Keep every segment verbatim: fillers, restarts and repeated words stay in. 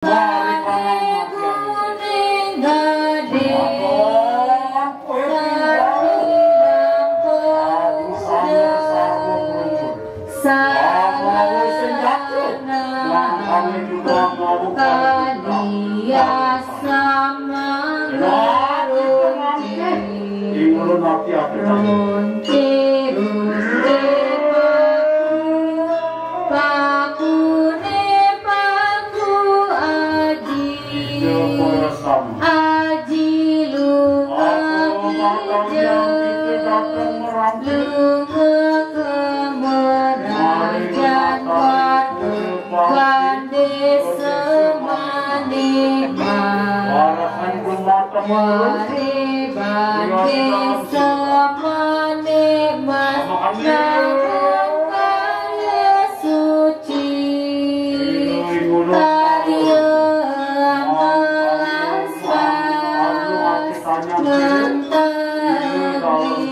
Ing ulun ati-ati. Ronce, ronce, paku, pakune, paku, aji, aji, lunga, kija, lunga, kemerajan, bande, semane, ma. Ware bande semane mas nang kaya suci. Karya melas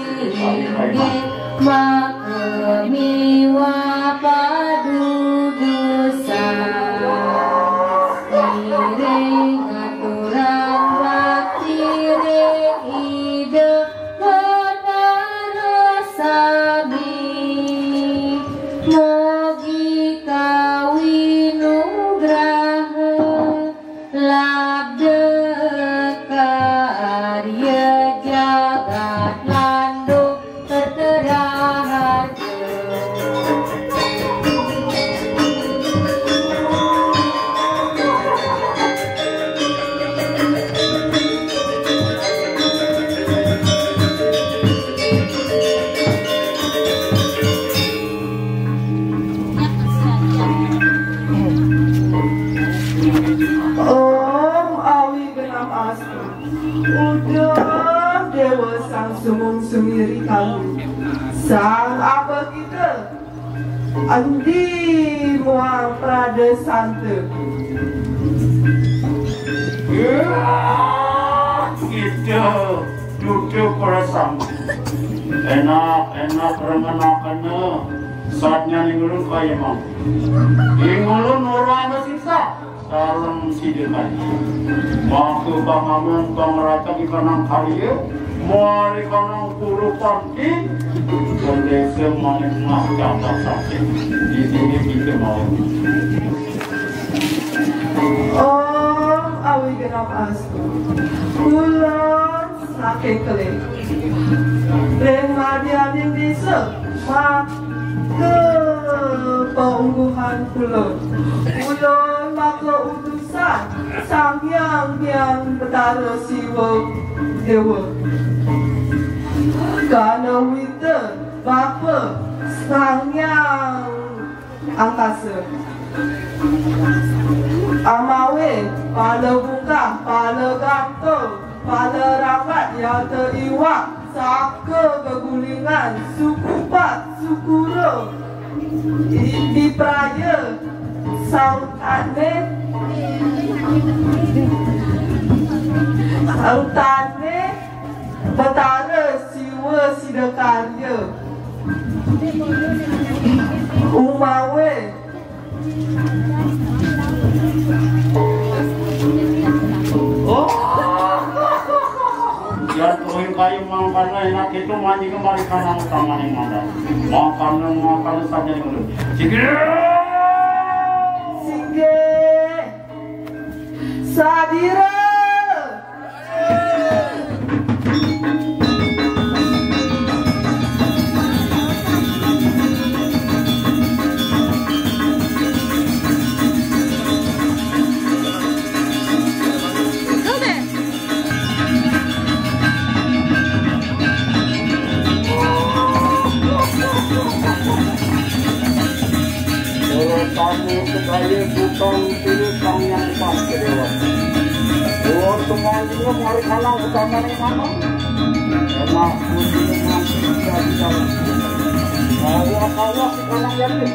ngenteni maka miwah padudusan. Iring aturang bakti ring Ida Betara sami. Mugi kawinugraha, labda karya jagat landung tertera harja. Om Awi Genam Astu. Uduh Dewa Sang Sumung Sumiri Kami, Sang Apa Kita, Endi Muang Prada Santa. Ya, kita duduk pada sang. Enak, enak, remen akena. Saatnya ning ulun kaya mau. Ning ulun nurana sisa. Sareng sida kali. Maka pangamun pangrata di kanang karya, muari kanang puluh panti, kondisi manik mah catat sakit. Di sini kita mau. Om Awi Genap Astu. Kulon saking kelih. Ring madyaning desa, maka paungguhan kulon. Kulon maka utusan Sang Hyang Hyang Betara Siwa Dewa. Kanawita bapa Sang Hyang Angkasa. Amawe, pala bungkah, pala gantung, pala rapat, yata iwak, saka gegulingan, sukupat, sukura, i-, bipraya, sautane, sautane, Betara Siwa Sidakarya. Umawe. Oh. Yan tuwing kayu mangkana enak itu manjing kembali kanang utamaning mangga. Mangkana, mangkana saja dulu. Sige. Sige. Sadira. Para tamu sedaya, bukan tiru Sang Hyang Sang Dewa. Ulun semua juga mari kanang utamaning manuk. Enak pun ini masih bisa di dalam. Awak-awak di kanang yakin.